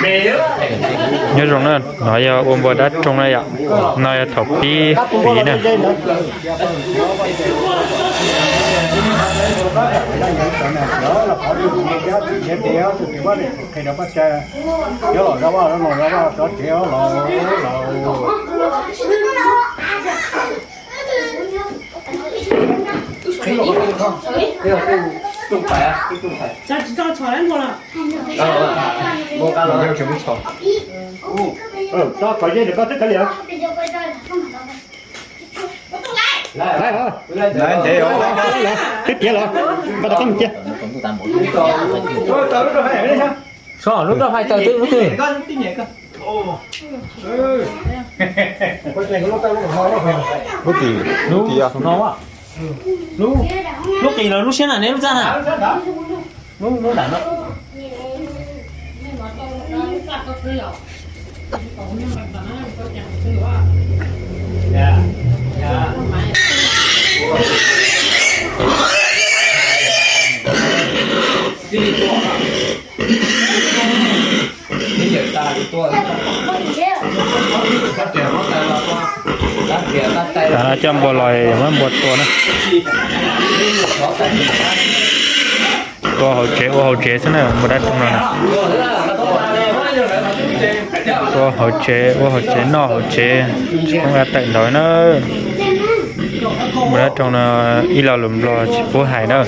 Nyob zoo na, no yog ua npua dab roog na yom. No yog thaum pib fiv na. Twb tiav los, npaj tau qab mus cia. Lub rau hais taws twb lub twg? Lub tim, lub tim no. Lub qis los lub siab na, neb lub txaj na. Lub, lub nram no. Tam no coj npua los yuav muab npua tua na. Tua hauv tsev ua hauv tsev xwb na, npua dab roog no na. Tua hauv tsev ua hauv tsev noj hauv tsev, tsis poob dab tawm ntawd na. Npua dab roog no ib lo lus Nplog tsis pub hais na.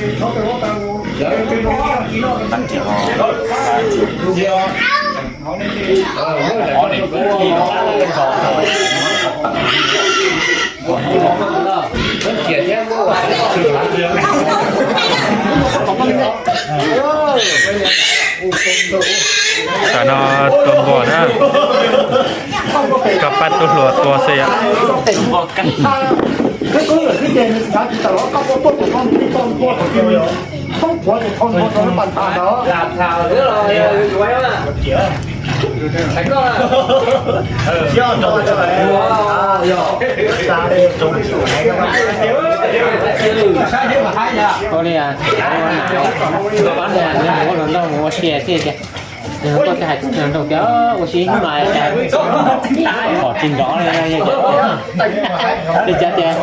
Tam no tua npua na, koj pab tub hluas tua xwb yom. Ua li, ua nram, ua hluas nraug mus ua si thiaj tias, koj thiaj hais hluas nraug tias ua si hnub no cas pom tsis nrov li. Li cas tias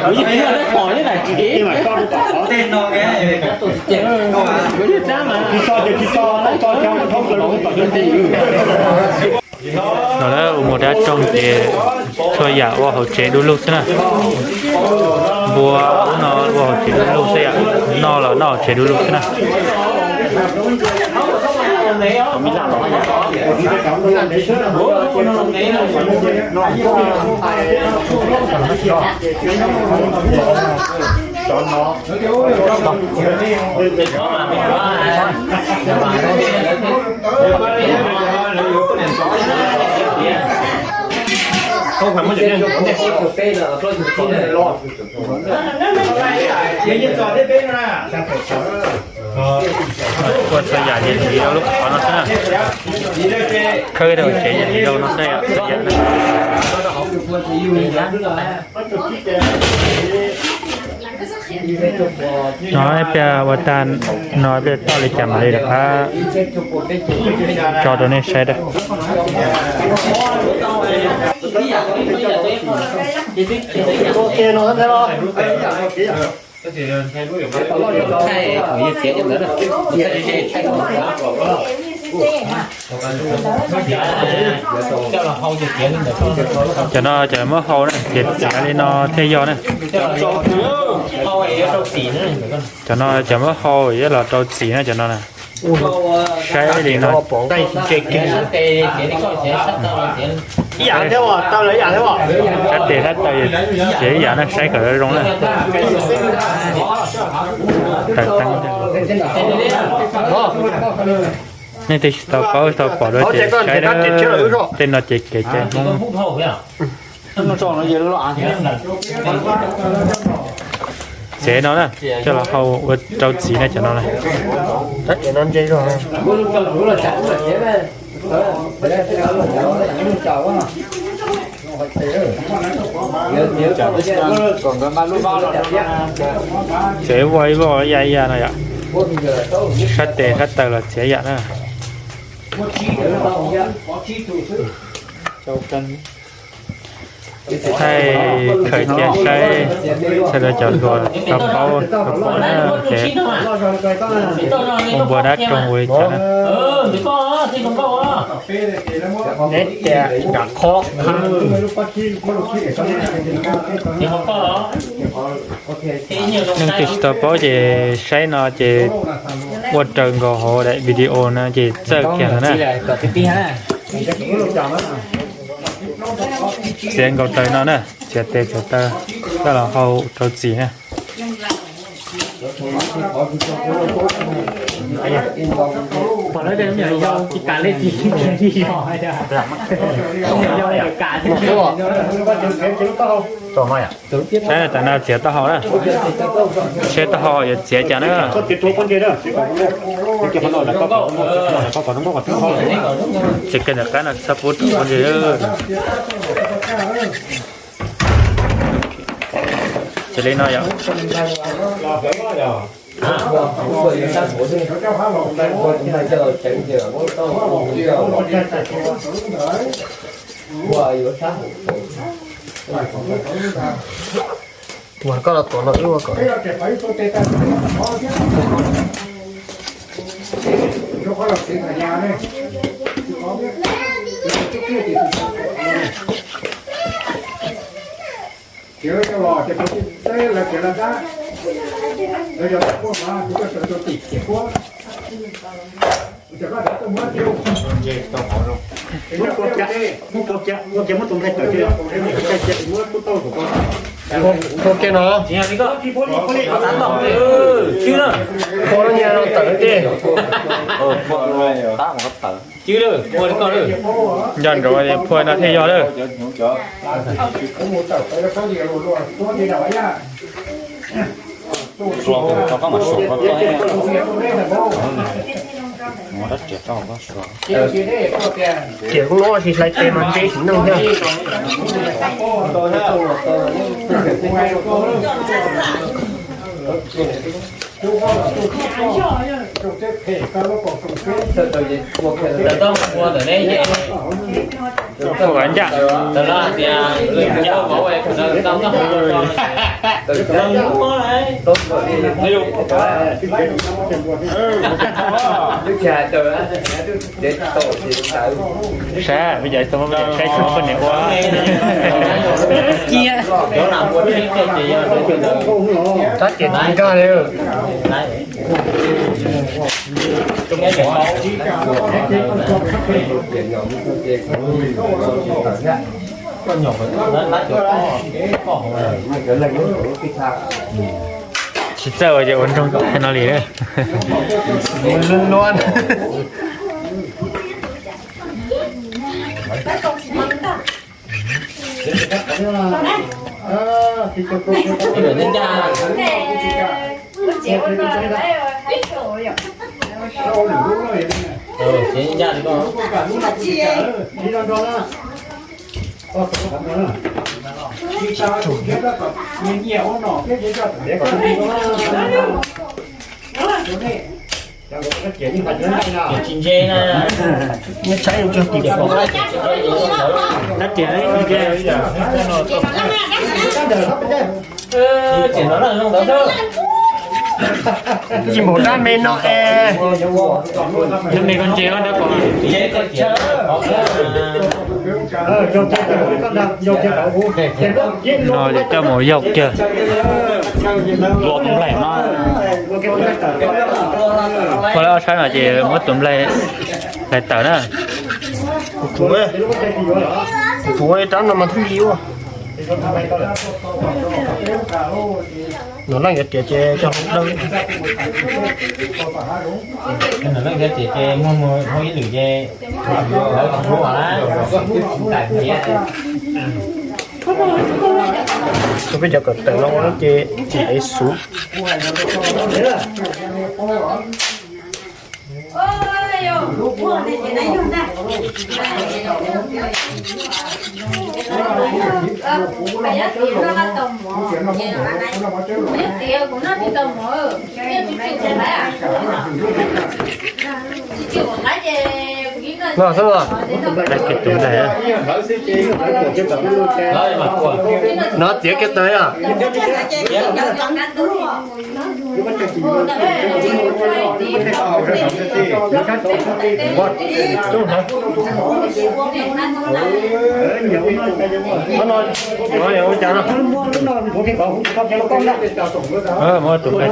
kuv yeej muaj lub pom ib daim tsev. Kuv yeej rab mas. No na, ua npua dab roog ces txhua yam ua hauv tsev du lug xwb na. Npua ub no ua hauv tsev du lug xwb yom, noj los noj hauv tsev du lug xwb na. Ua txhua yam yam li rau lub qhov no xwb na. Khawb rau tsev yam li rau no xwb yom, txhua yam na. No peb ua tag no peb toj li cas mam li rov qab tso rau nej saib da. Cov no cov muab hau na, ces txiav li no thiaj yog na. Cov no cov muab hau ib los rau txiv na cov no na. Saib li no. Sab tes sab taw ces ib yam na, saib kom zoo na. Taw teeb. Nej twb tsis tau paub tsis tau pom dua ces saib, tej no ces kev cai Hmoob. Txiav no na, coj los hau ua rau txiv na cov no na. Txiav ib voj ib voj ya ya no yom. Sab tes sab taw los txiav yam na. Thaij khaws cia saib, sawv daws cov hluas tau paub tau paub na, ces ua npua dab roog ua li cas na. Neb tias nram qhov neeg twg tsis tau paub ces saib no ces ua raws nkaus hauv daim video no ces txawj kiag ntawd na. Txiav nkaus raws no na, txiav tes txiav taw coj los hau rau txiv na. Saib tas no txiav taub hau na, seb taub hau yuav txiav cas na. Txiav kiag ntawm qab no txhob pub rau phooj ywg. Ces li no yom. Tus koj los tuav no wb ua kom. Ua ke no. Ua no nyias no tawm tiag. Nco ntsoov phua no thiaj yog lawm. Tiam kuv nuav tsis hlais tes mas ntshe tsis noj thiab. Ua ncaj. Saib, saib tsis muaj poj niam ua. Tab ces nkag li. Tsis txawj ua ces ua nroog tag no li. Tsis ntse na. Nyob tshaib yuav tsum tim tab tias tsis npaum dab me no es. Dab me koj ntse dab ko. No ces coj mus yaug kiag. Ua lawm ob sab no ces muab tus nplaig hlais tawm na. Kuv, kuv rab no mas thwj li ua. Nom leej yuav tiav ces coj hauv dawb. Nom leej yuav tiav ces muaj ib lwm ces lawv tsis hlub na. Peb cov kawm tawm no ua ces tsis ev xub. No xwb mas. Txiav kiag tus ntag. No txiav kiag tus yog. Muab tus nqaij coj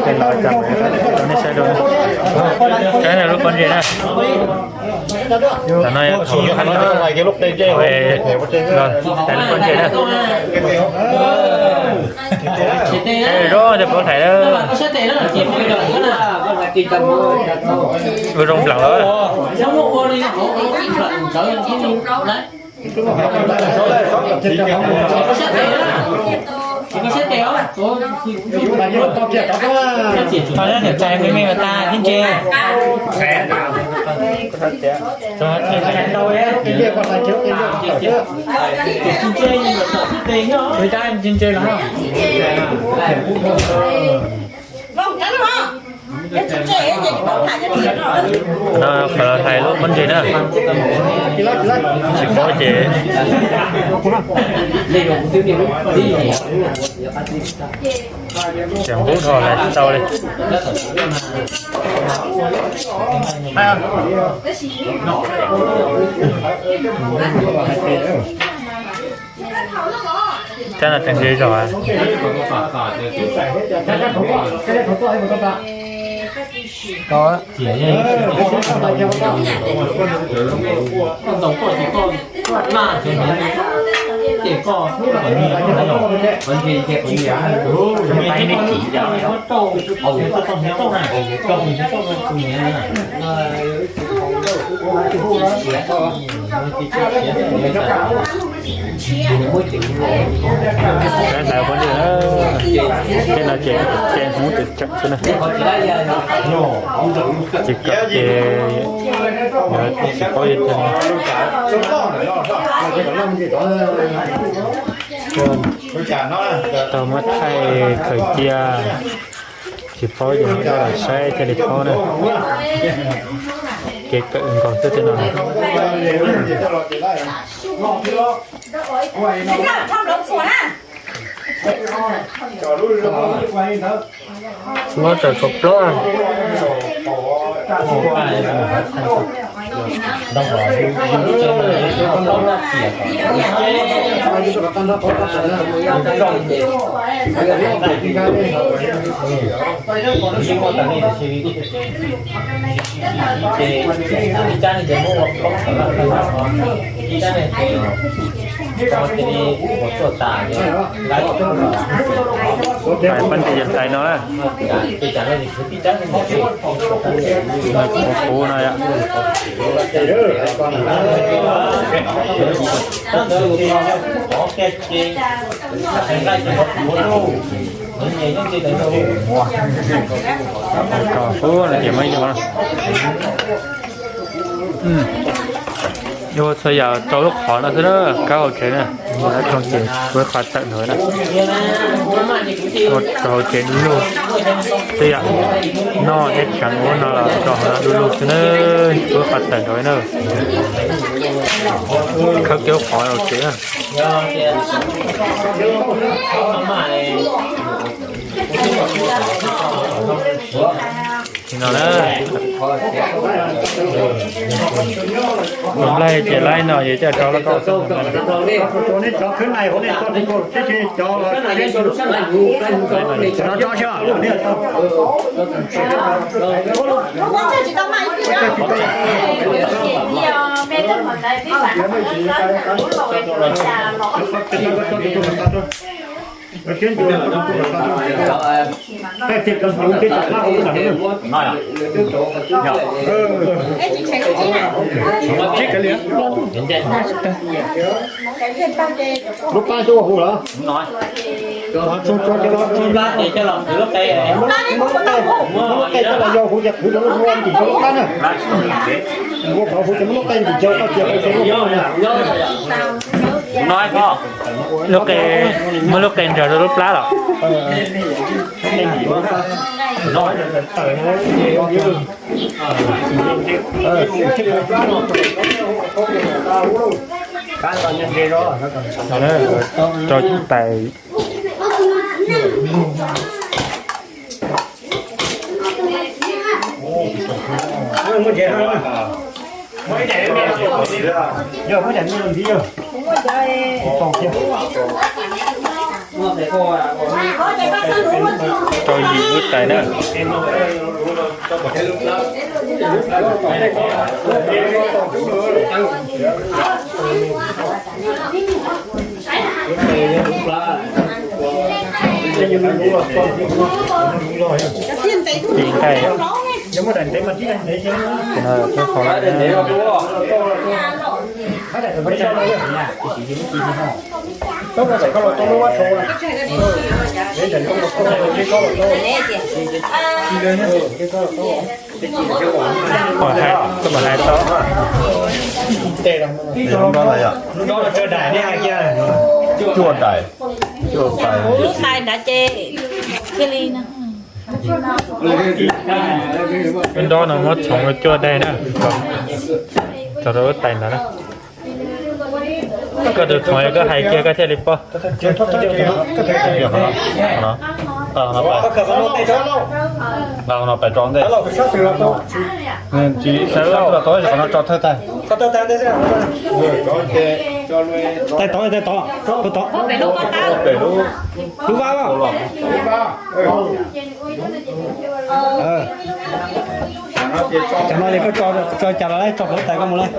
mus ntawd, nej saib rau. Saib lub pob ntseg na. Tam no yog thaum lub qab, thaum, los tais lub pob ntseg na. Saib zoo tej puav hlais na. Ua zoo nplaum lawm. Niam tais me me mas tas thiab ntse. Ntse los. No qhov los hlais lub pob ntseg na. Tsis paub ces tseem nqub dhau hlais tsis tau li. Cab no tseem ze zog. Hlais pov ntej, tej no ces hmoov tseem tseem xwb na. Ces kom ces tsis paub yog tau muab thaij khaws cia, tsis paub ces muab coj los saib thiaj li paub na. Kev kawm nkaus xwb tej no. Muab tawm tshua plaub. Hlais pov ntsej yog hlais no na. Qub qub no yom. Kom qub no ces muab yog. Yuav ua txhua yam rau lub qhov no xwb na, kab hauv tsev na, ua rau ces ua qhov tawm ntawd na. Ua rau hauv tsev du lug, tej yam noj thiab tsev ua no los rau hauv no du lug xwb na, ua qhov tawm ntawd na. Khawb kiag lub qhov hauv tsev na. Li no na. Tus nplaig ces laib no ces coj rau lawv ko. Lub plab tuaj hu los? Muab lub qe coj los yog hu ces qhwv rau lub hu ntim rau lub plab na. Ua qhov hu ces muab lub qe ntim rau koj cia qe rau lub hu na. Lub qe, muab lub qe nrog rau lub plab los? Rau tais. Rau yim lub tais na. Tim nqaij. Tim no yog tim qhov lawm. Koj mam hais tau. Cuaj daim. Lub tais nrad ces thiaj li no. Lub nrob no muab txhoov cuaj daim na. Txhoov rau lub tais ntawd na. Koj tus txhoov koj hais kiag koj thiaj li paub. Nqa qhov no pais tso ntej. Tsis sab tau qhov no tso thawj tag. Tais tod, tais tod, tais tod. Pem lub, lub vab los. Cov no ces koj tso, tso cas los tso pem lub tais koj mus lawm.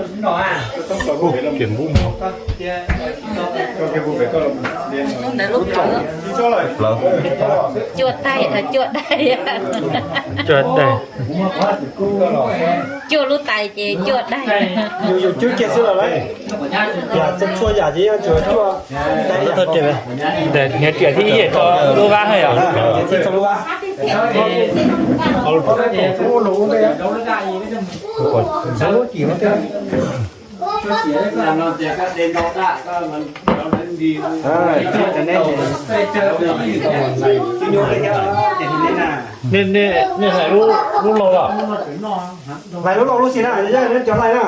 Cuaj tais, cuaj daim. Cuaj daim. Cuaj lub tais ces cuaj daim. Yus cwb kiag xwb los lawm. Yam txhua yam ces yeej tsuas cuaj daim. Niag riam thib ib rau lub vab yom. Riam thib rau lub vab. Nej, nej hlais lub laug los? Hlais lub laug lub xis na, cov hlais na.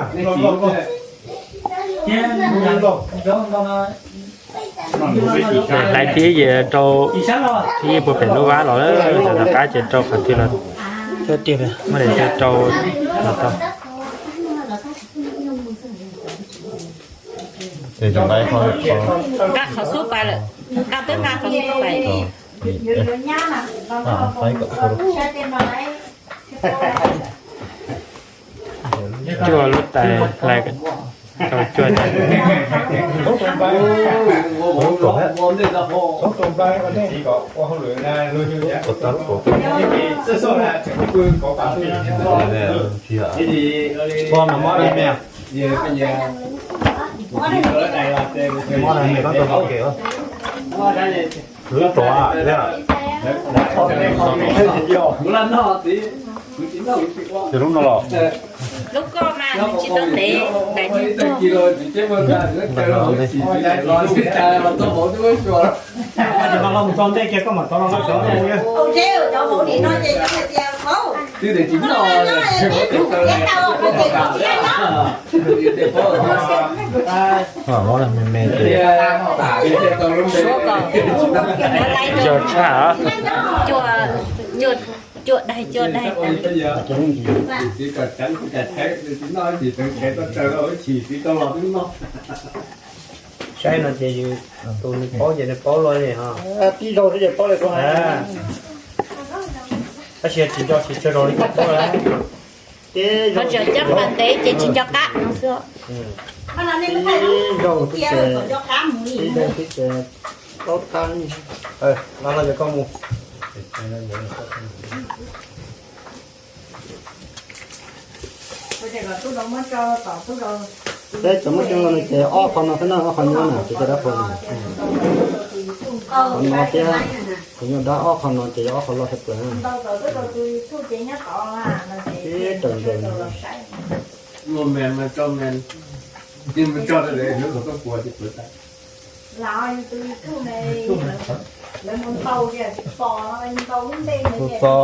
Hlais thib ib rau, thib ib puag pem lub vab los, tom qab ces rau qhov twg los muaj daim rau los tau. Nqa qhov xub pais lawm, nqa twb nqa qhov xub pais. Cuaj lub tais hlais tau cuaj tais. Lub tuav thiab. Ces lub no los? Lub koj mas nws tsis tau ntev, daim niag tog. Muab me me ces. Suav kom, yog tshaj. Cuaj, cuaj daig, cuaj daig. Saib no ces yus tus nws paub ces nws paub luaj li ho. Tib zaug xwb ces paub li ko. Tab sis tsis nco tsis tsawg zaus li paub lawm. Ho tseem coj pas ntev ces tsis nco qab no xwb. Ib zaug xwb ces, ib zaug xwb ces paub qab. No no ces koj mus. Peb cov muab coj no ces ob qho no xwb na, ob qho nyuaj na, ces coj dab qhuas. Qhov no thiab, qhov nyuaj dab ob qho no ces yog ob qho loj tshaj plaws na. Ib raws nkaus. Tus tso,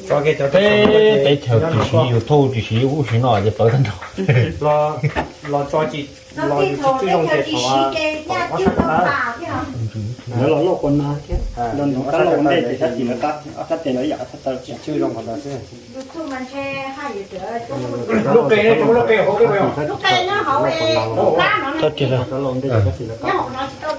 tso kiag cov teb chaws tsis siv YouTube tsis siv ub siv no ces pawv tag nrho. Los tso tsis, los tsis tswj zoo ces thaum ob sab qab. Lawv los loj kua na thiab, los nrog qab los ua ntej ces tab sis lawv qab, ob sab tes lawv yam qab thaj taw tsis tswj zoo qhov ntawd xwb. Lub qe, lub qe hauv, lub qe no hauv, qab no ne. Nyob hauv no tsis tau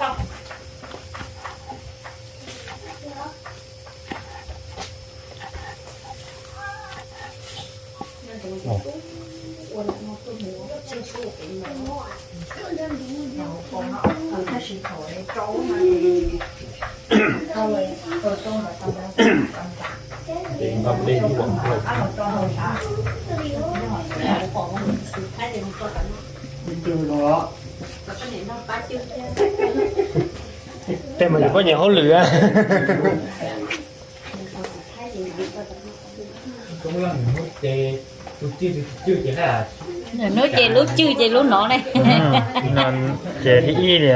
los. Tej mas yus poj niam hauj lwm. Nws hnub ces lub cwj ces lub no ne. Ces ib li.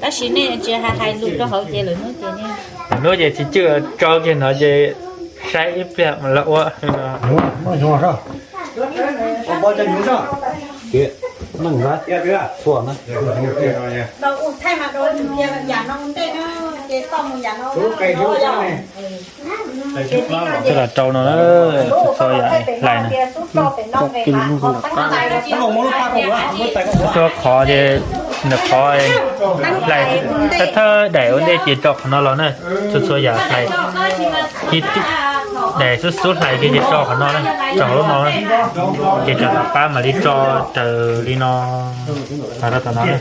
Tab sis nej tsis hais hais lus rau hauv ces lwm hnub ces nej, lwm hnub ces tsis cwj, tso kiag no ces saib ib pliag mas lawv ua. Twb los rau no, txhua txhua yam hlais na. Txhua qhov ces nws qhov hlais thawj thawj daim ua ntej ces tso qhov no los na. Txhua txhua yam hlais, daim xub xub hlais kiag ces tso qhov no na, tso hauv lub no na. Ces tso tom qab mam li tso raws li no. Tom no, tom no yom.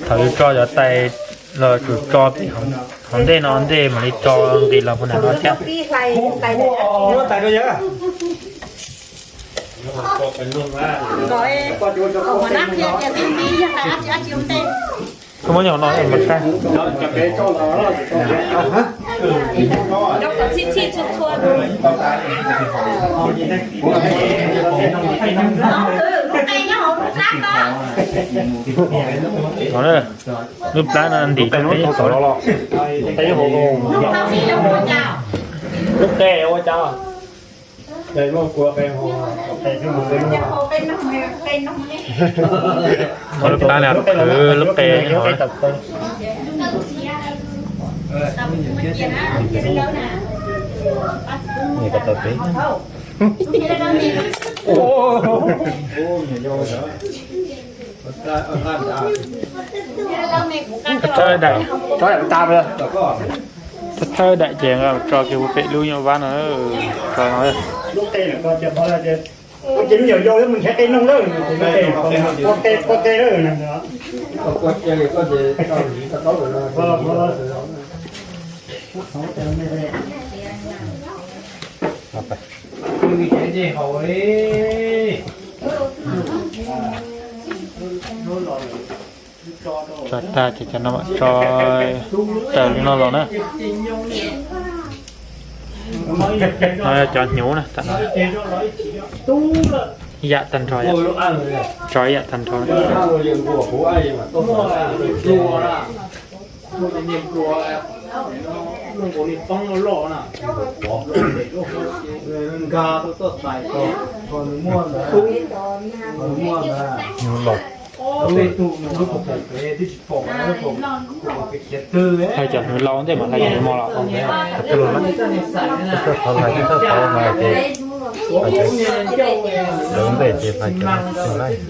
Thaum yus tso cov tais los tsum tso pem hauv ntej no ntej mam li tso nqis los puag nram no thiab. Koj muab nyob no mas saib. Lub plab no ntim rau peb hauv. Lub qe ua cas? Lub plab no khwv lub qe hauv. Thawj daim, thawj daim ces tso kiag puag pem lub nyuag vab no, tso no. Tso tag ces cov no mam tso raws li no los na. No yog cov hnyuv na, tam no ib yam tag nrho, tso ib yam tag nrho. Hnyuv laus. Hlais cov hnyuv laus ntej mas hlais cov hnyuv mos los. Thov hlais thawj qhov mas ces hlais cov ntej ces hlais cov laib.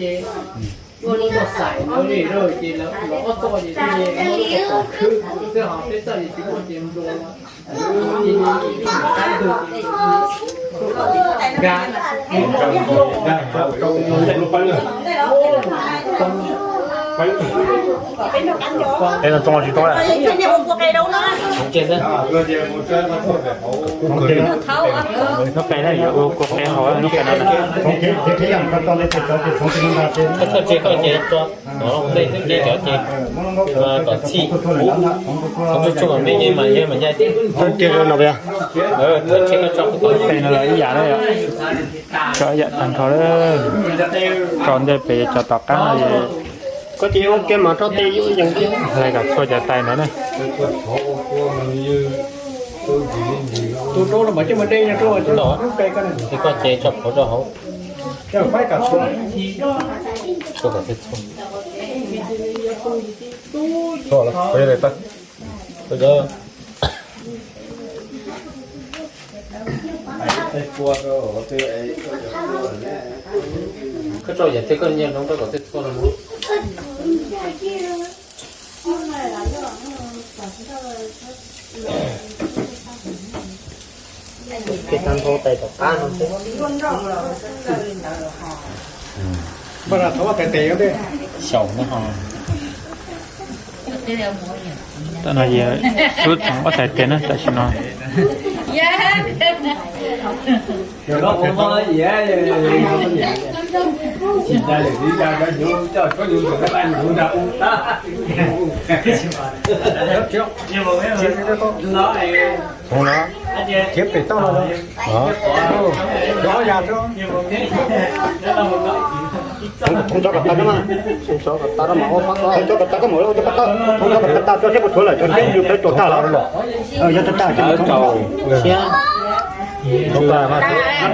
Hnub qe na yuav ua kua qe hauv hnub qe no na. Thawj tse koj ces tso, tej xwb ces cov ces kom txhij, txhoov tsuag tsuag me me mas yog mas ncaj thiab. Thawj tse no los ib yam na yom. Tso ib yam tag nrho, tso ntej pem cov tom qab no. Koj ces ua ke mas rau tej yuav yees thiab. Hlais kom txhua cov tais ntawd na. Tus rau los mas coj mus de rau, koj ces tso plhuav rau hauv. Tso kom txhua. Koj tso yam thiab koj nyiaj no rau kom tej txhua no. Tej tag nrho tais tom qab no xwb. Xyaum no ho. Tam no yog xub txoov ob tais tes na tam sim no. Txhoov no, thiab pem toj no, cov ya, txhoov tso kom tas, txhoov tso kom tas, koj mus ua cov paj tawj, txhoov tso kom tas, tso thiab puas tshuav lawm, tso thiab yus peb tuam tag los. Yog tag tag ces txhoov,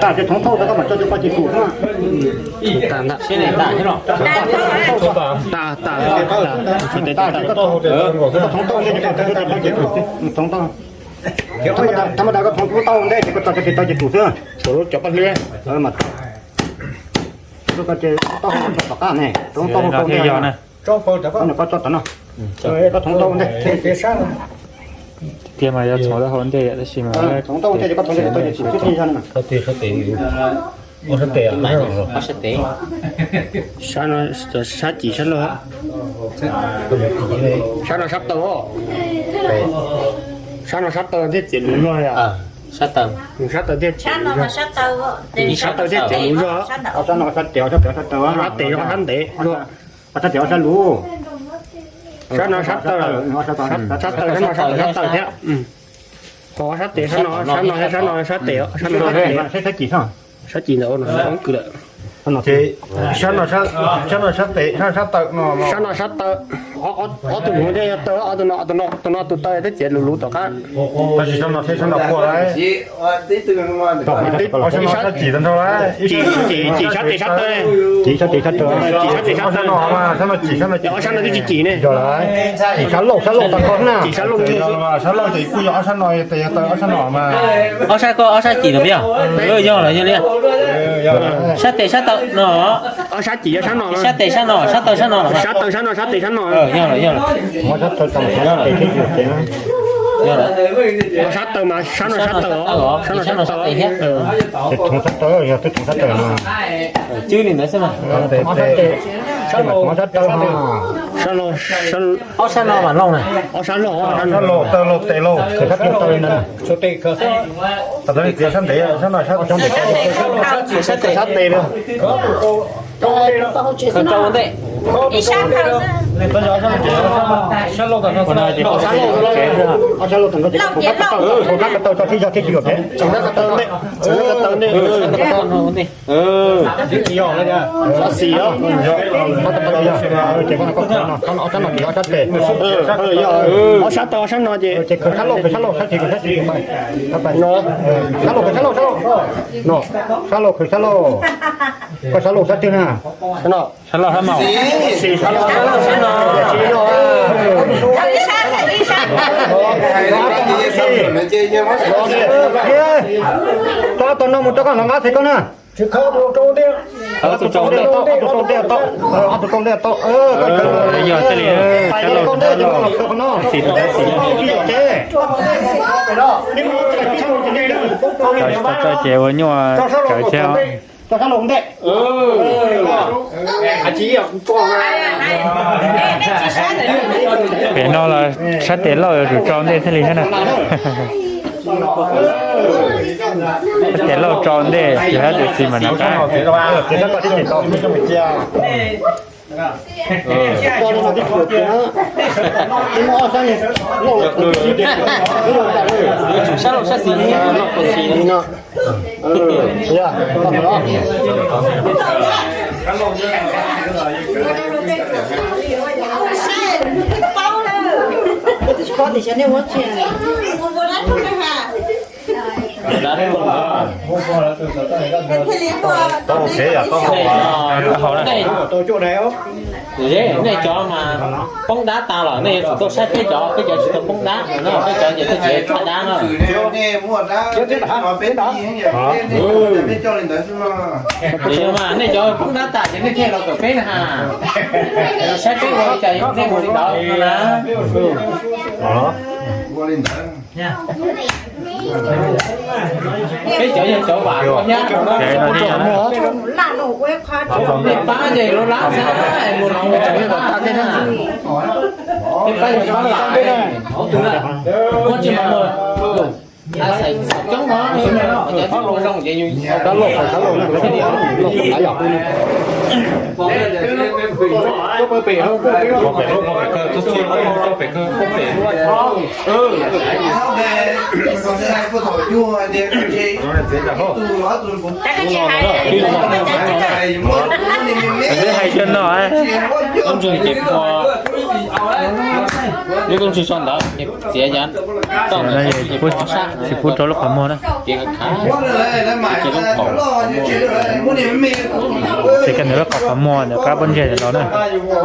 tag ces txhoov thauj tau, koj mam tso cov paj ces tus xwb. Tag, tag, tag, txhoov tau ntej, txhoov tau, thab mab das koj txhoov tau ntej ces koj tso cov paj ces tus xwb. Cov paj hliab mas tau, tau tom qab ne, txhoov tau ntej, koj tso tom no, koj txhoov tau ntej. Tiag mas yuav txhoov tau hauv ntej tab sis mas txhoov tau ntej ces koj txhoov ntej, koj txhoov tau ntej. Sab no, sab cim sab laug, sab no sab taw, sab no sab taw thiaj txiav lus zog. Sab taw, sab taw thiaj txiav lus zog. Sab taw thiaj txiav lus zog. Sab tes, sab tes, sab tes, sab tes, sab tes, sab tes, sab tes, sab tes, sab tes, sab tes, sab tes thiab. Ho sab tes sab no, sab no thiab sab no sab tes, sab no sab tes. Sab cim ntawd no, kws lawm. Sab no, sab no sab tes, sab no sab taw no. Sab no sab taw, ob tug ntej yog taw, ob tug no, tus no tus taw thiaj txiav lus lus tom qab. Tab sis sab no thiab sab no puag lawm. Sab no sab cim tag nrho lawm. Cim, cim sab tes sab taw. Cim sab tes sab taw. Cim sab tes sab taw. Sab no mas sab no cim, sab no cim. Ob sab no twb tsis cim ne. Cim sab laug, sab laug tag nrho na. Cim sab laug. Sab laug ces kuj yog ob sab no, tes yog taw ob sab no mas. Ob sab koj ob sab cim los yog? Yog los yog li. Sab tes sab taw no. Ob sab cim yog sab no. Sab tes sab no, sab taw sab no. Sab taw sab no, sab tes sab no. Yog los yog. Ob sab taw mas sab no sab taw, sab no sab taw. Ces txhoov sab taw, yog twb txhoov sab taw no. Cwb li ntawd xwb mas. Ob sab taw, ob sab no mas laug na. Ob sab laug, ob sab laug, taw laug tes laug. Sab taw li ntawd, sab no sab tes, sab tes. Khaws rau ua ntej. Ob sab laug tag nrho ces txhoov sab taw, txhoov sab taw, txhoov sab taw tso thiab yog thiab tsis yuam phem, txhoov sab taw ntej, txhoov sab taw ntej. Xab xis os, ob sab no ces ob sab tes, ob sab taw ob sab no ces khaws sab laug, khaws sab laug, sab cim khaws sab cim, sab laug khaws sab laug, sab laug, no, sab laug khaws sab laug, koj sab laug sab twg na? Sab no. Sab laug sab no. Xis sab laug, sab laug sab no. Tau tus no mus rau koj hnov qab txiv koj na. Ob tug rau ntej tau, ob tug rau ntej tau. Yog thiaj li sab laug, xis, tau ces ua nyuaj kawg thiab os. Pem no los sab tes lauj yuav tsum tso ntej thiaj li thiab na. Sab tes lauj tso ntej ces hab tes xis mas nws qab. Sab laug sab xis no. Nej cov mas poob dab tas los nej yuav tsum tuaj saib peb cov, peb cov tsis tau poob dab no, peb cov ces twb tsis tshaj dab no. Mas nej cov poob dab tas ces nej thiaj los kawm peb na ha. Saib peb ua li cas nej mus li ntawd no na. Peb cov yog cov vam ua nyab no na. Nej pab ces lub lab xwb, mus los mus tsev kom tag tej na. Peb pab yog pab lam, muab tsis mas mus. Xav coob no, cov tsis ua zoo ces yus Twb hais cov no, ob ntseeg ces pua, lub koob tsw so ntawd txiav yav txij, tsis pub rau lub qhov muag na. Txiav kiag ntawm lub qhov muag ntawm qab pob ntseg los na. Ces muab cov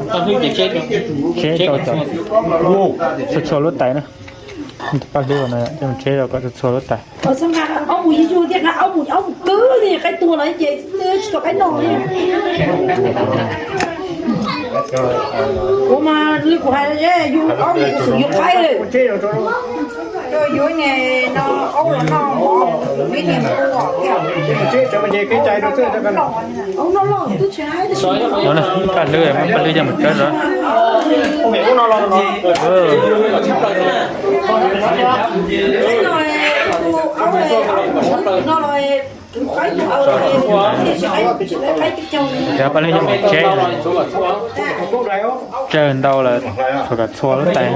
paj hlwb coj mus tsheb rau cov txhua txhua lub tais na. Paj hlwb no coj mus tsheb rau kom txhua txhua lub tais. Ob mus yug yug thiab, ob mus, ob mus twb li qaib tuag los ces tsis tau qaib noj li. Kuv mas li kuv hais, yug ob mus kuv xum yug qaib. Yuav ne, no, aub los noj mov, kuv xum ib niag mov ua thiab. Aub noj loj twb tsis hais. No na, paj hlwb, muab paj hlwb coj mus tsheb rau. Cov paj hlwb coj mus tsheb, tsawg ntau lawm, txhua kom txhua lub tais.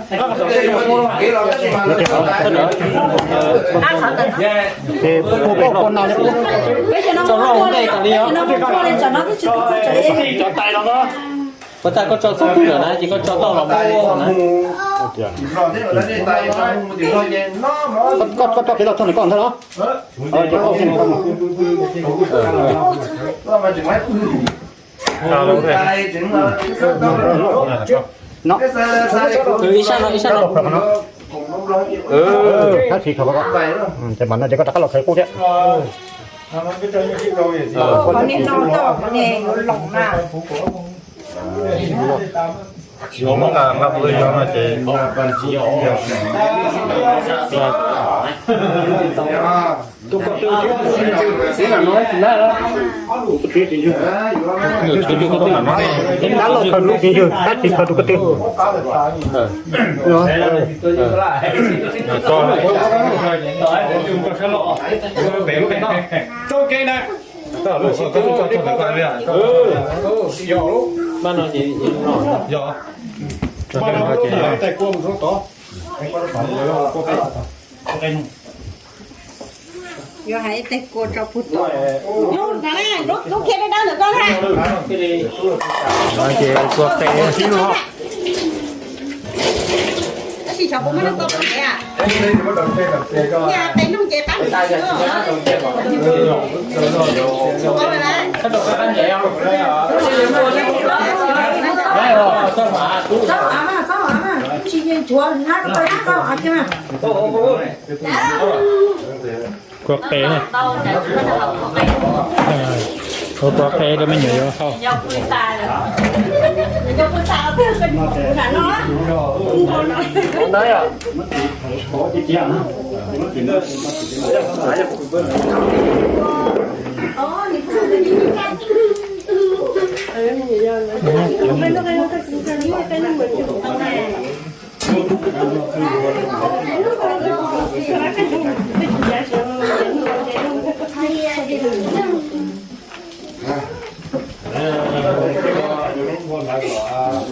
Ces peb cov no, peb cov no, puas tas koj tso txhua twg lawm na, ces koj tso tau los mus na. Koj, koj tso peb los txog ntawm koj ntag los? No. Ib sab no, ib sab no. Tab sis koj, ces mas no ces koj rov qab los khaws qub thiab. Qhov niag no txog qhov niag yuav loos na. Tab los khaws lub tsev yws, tab sis khaws tus ko twg. Yuav hais tej kua rau puag tom. Lub no na, lub, lub khiav dawb dawb ntawm koj na. Ces kua qe. Tab sis xyov puas muaj neeg tau pom thiab. Yog qe nug ces pab mus tsis tau. Tsis yeej tshuav na, tsis tau tsis tau thiab na. Kua qe na. Ua kua qe rau me nyuam yuav haus.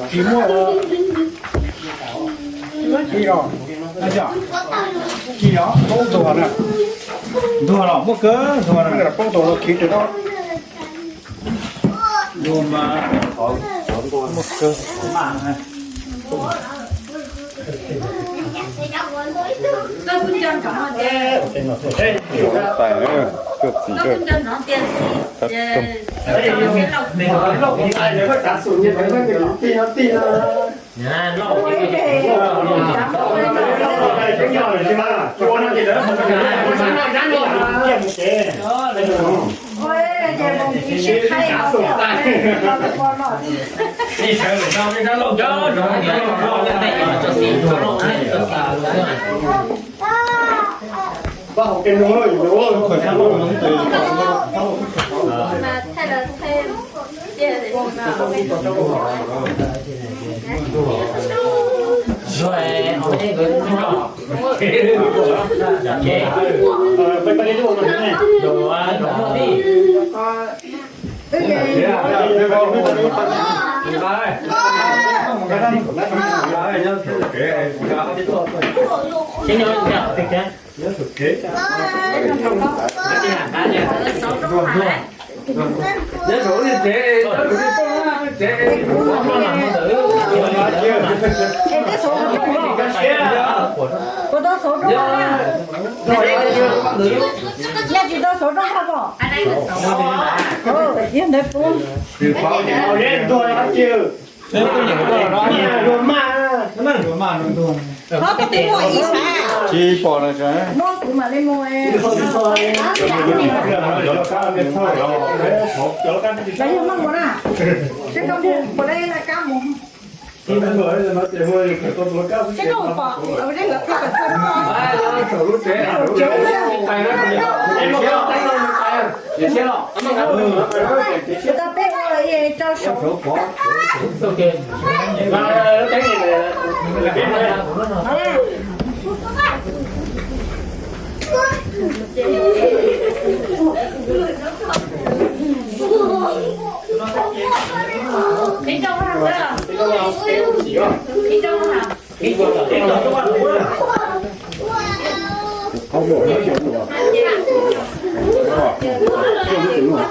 Tsis muaj. Tsis os, poob tuag na. Ntuag los muaj kawg ntuag na, poob tuag los khiv rau no. Ntuag mas muaj kawg. Kuv tau xauv rau koj na. Yog tsis tau xauv rau koj ko, yog ntawd pub. Qhov koj twb muaj ib sab. Tsis pom na. Muab kuv mam li mus. Los yog maj mus na. Seb koj mus puas deb laj kab mus. Seb koj mus pom deb lawv koj. Tau peb ua rau saum.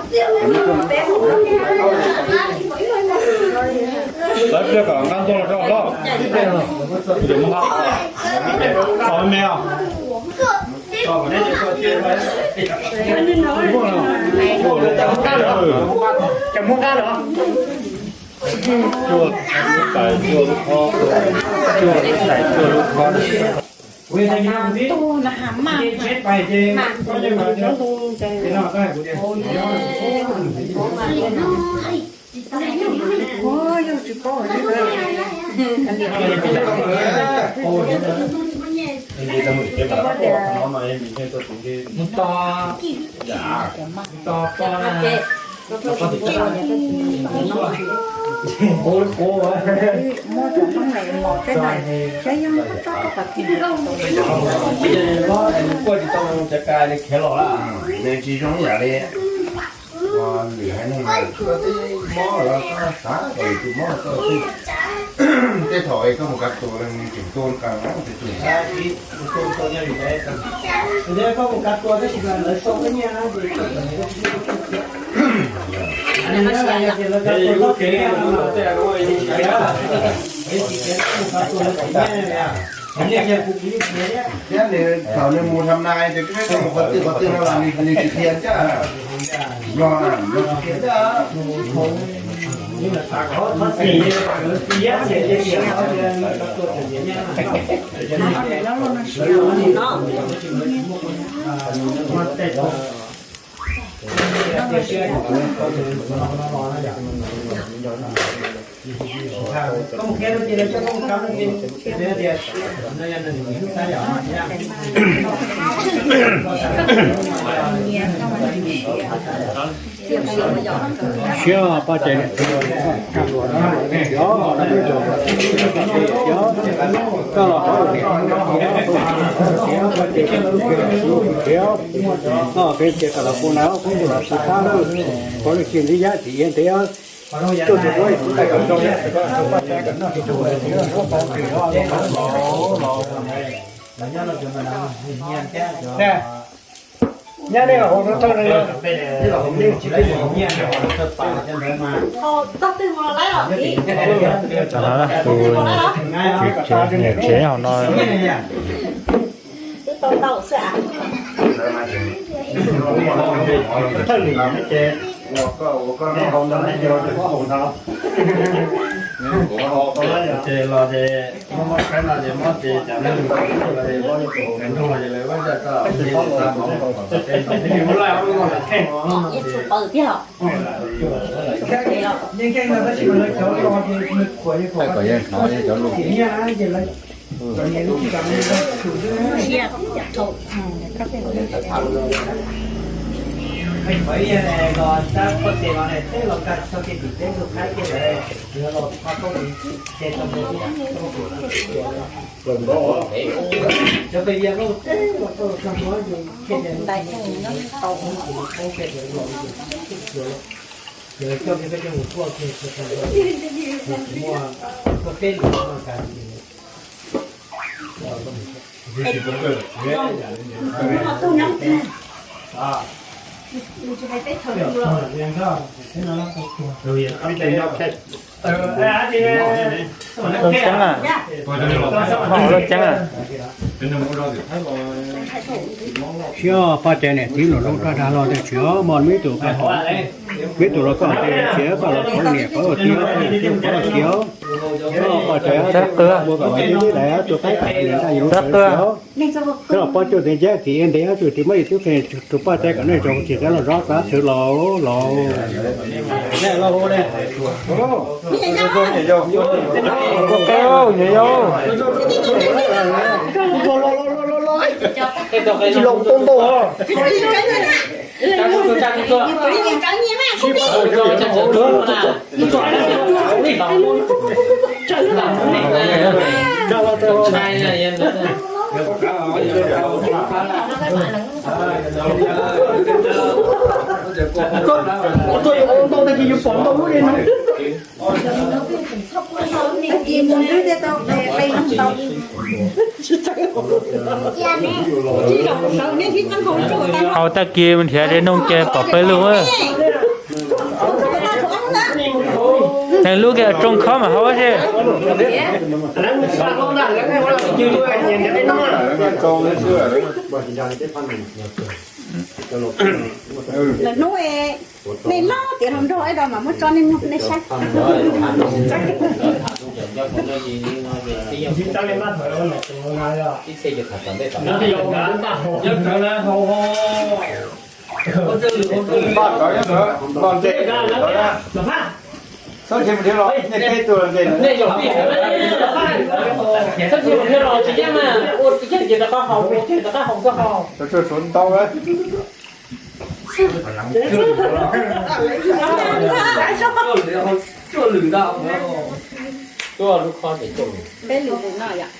Lawv pliag kom nqa tuaj los rau hlob. Mus nqa, tau me os. Cov muab nqa los. Tus na ha maj, maj tus lub ntu. Yog tsis paub. Mus to, mus to, to na. Muab cov noob na mos teb na, xyov yog muab tsob koj pas tis. Kuaj tsis tau cov ka li khiav los lawm, nws tsis zoo ib yam li lwm haiv neeg, koj twb mob los koj xav kom lwm tus mob los koj twb Tej thaum koj mus kav tua, tseem tua qas, thiab nws thaum nws mus tham nais ces koj mus qhov twg qhov twg no los nws tsis qhia thiab. Yog, yog tsis qhia thiab. Siab poj cai, koj los, koj los peb ces kom los pub na, peb tus los tsis thab lawm, pov lwm tsis ntxim yab tsis yeej ntev, tuaj tus ua tus tais kom zoo, poj cai kom noj tsis tau, nyab nej los hauv no thawj no yog. Tus niam tsev hauv no. Thawj niam ces ua koj ua koj noj hauv no, neb ces ua tus hauv no. Ces los ces muab muab khaib no ces muab ces cas neb ua tus hauv no ces lawv muab zaj koj ua laj ua laj kheej no ces kom yeej hnov cov lus. Lub ceeb a, lub ceeb a. Siab poj cai niam txiv los lub raj dag los tias tsis muaj, muaj ib tug, ib tug los koj tias tsis, koj los qhov niam qhov txiv, qhov txiv, poj cai ua kom tib tib daim tus qaib kam niam nraj yus lub raj dag. Coj los poj cuj ntev nceb txiv ntev tsuas tsis muaj ib tug, tus poj cai kom nej tso tsis coj los zov xav txhwv los los. Nyiam yau, nyiam yau. Tsis los tau ntau. Haus tag kis mus nrhiav dej noog ces pom peb lug. Neeg lub kiag tsoo khob mas haus xwb. Lwm hnub nej loj tiav hluas nraug ib do mas muab tso nej mloog nej saib. Tuaj lub khob ces tuaj. Peb lwm no yom.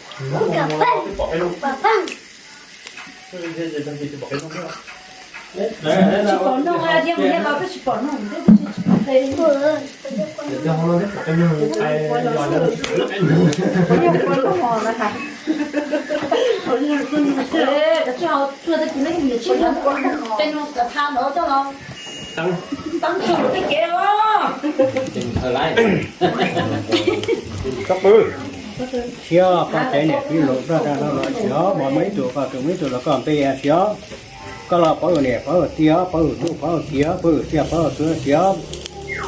Tsis pom noog, yog mus yog los peb tsis pom noog, peb tsis pom Tsob pw, siab poj tsev niam txiv los raj raj los los siab, mos muaj ib tug koj tus muaj ib tug los koj npe siab. Koj los pov hwm niam pov hwm txiv, pov hwm tub pov hwm kiv, pov hwm tsiaj pov hwm txwv siab.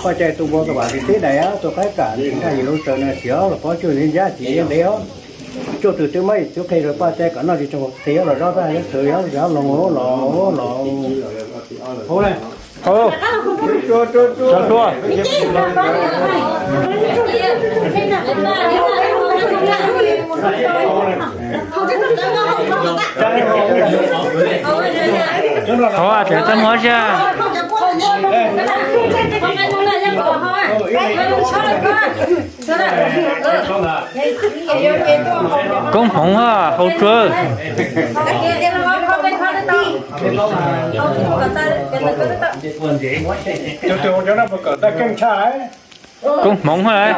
Poj tsev tus npua koj vam txiv tib daim tus qaib kam ntaj yim lub tsaws na siab, los pov cuaj tug ncab txiv ntev os. Cuaj tug twb muab yim txwv qhia rau poj tsev kom noj tsis tsoo qhia los zov tag yov txwv yov zov los los los. Hauv na. Hauv. Tso tua. Hauv, tseem txaj muag tsia. Koob hmoov hauv tsua. Koob hmoov hauv.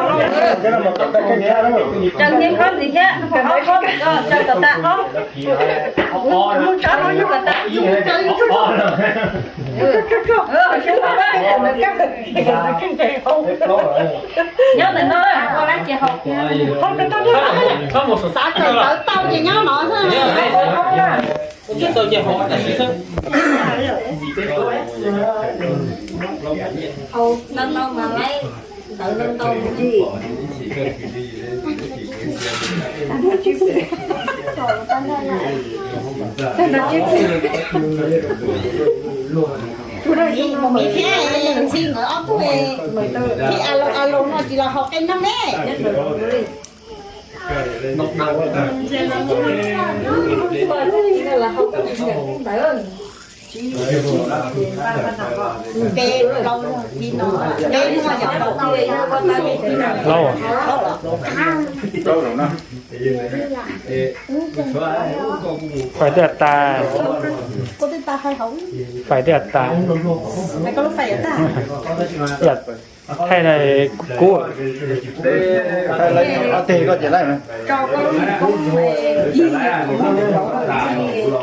Nyob ntawm no, ua lab ces haus kiag. Tawv tau ces nyob no xwb. Ntau ntau mas laib, ntawv ntau ntau. Ntxhi nkawd ob tug, a los a los no tsis los haus qe noj ne. Peb plaub li no, peb muaj yog plaub. Plaub. Fais twb tas. Fais twb tas. Thaij no kub.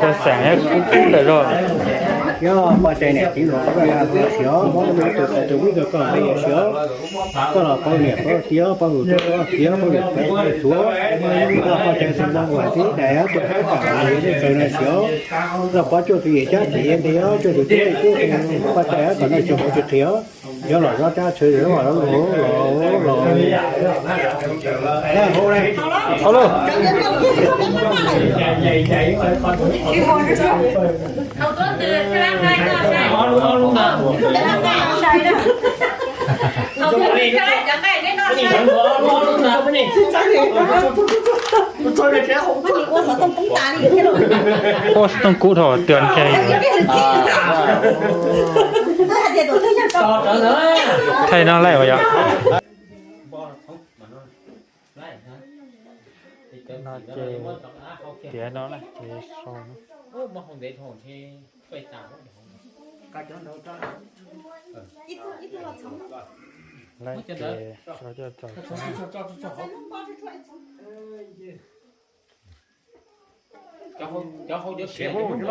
Tus xeem kub kub lawm zog. Yog poj tsev niam txiv los siab, muab tus tus tus tus koj npe siab. Koj los pov niam pov txiv, pov hwm tub pov kiv, pov hwm pov txwv. Koj poj tsev xeem npog vam tib daim tus qaib kam yog nej tsaws no siab. Los pov cuaj tus yim cab txiv ntev, cuaj tus tub tub poj tsev kom nej tsaws hauv tsis qhia. Yog los zov rab tshwv los los los los. Hauv lauj. Ua xov tooj kub dhau twb kiag li. Thaij no laij ua yom. No ces tiav no na ces sau. Laij ces sau coj txaus. Tsis dhau lauj.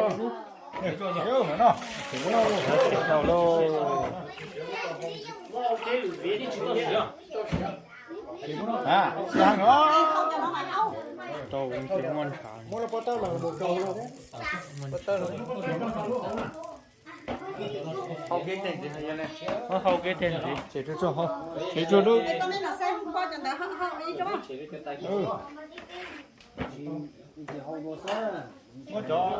Tau ces muaj ntshav. Hau kev teg ntxiv, tsev tsuag tsuag hau, tsev tsuag dub. Muab cov,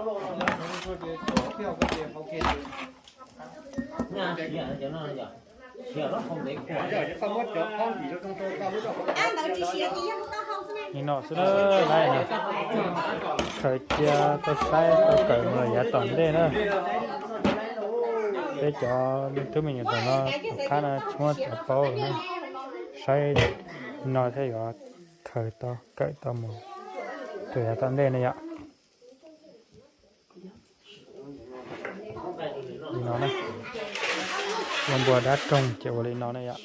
koj muab cov qhob ntsim rau rau rau lub rau. Nim no xwb na, khaws cia tau saib tau kawm mus lawm yav tom ntej na. Peb cov tub me nyuam tom no tom qab no tsis muaj cov paub na, saib no thiaj yuav khaws tau kawm tau mus rau yav tom ntej na yom. Li no na. Ua npua dab roog ces ua li no ne yom.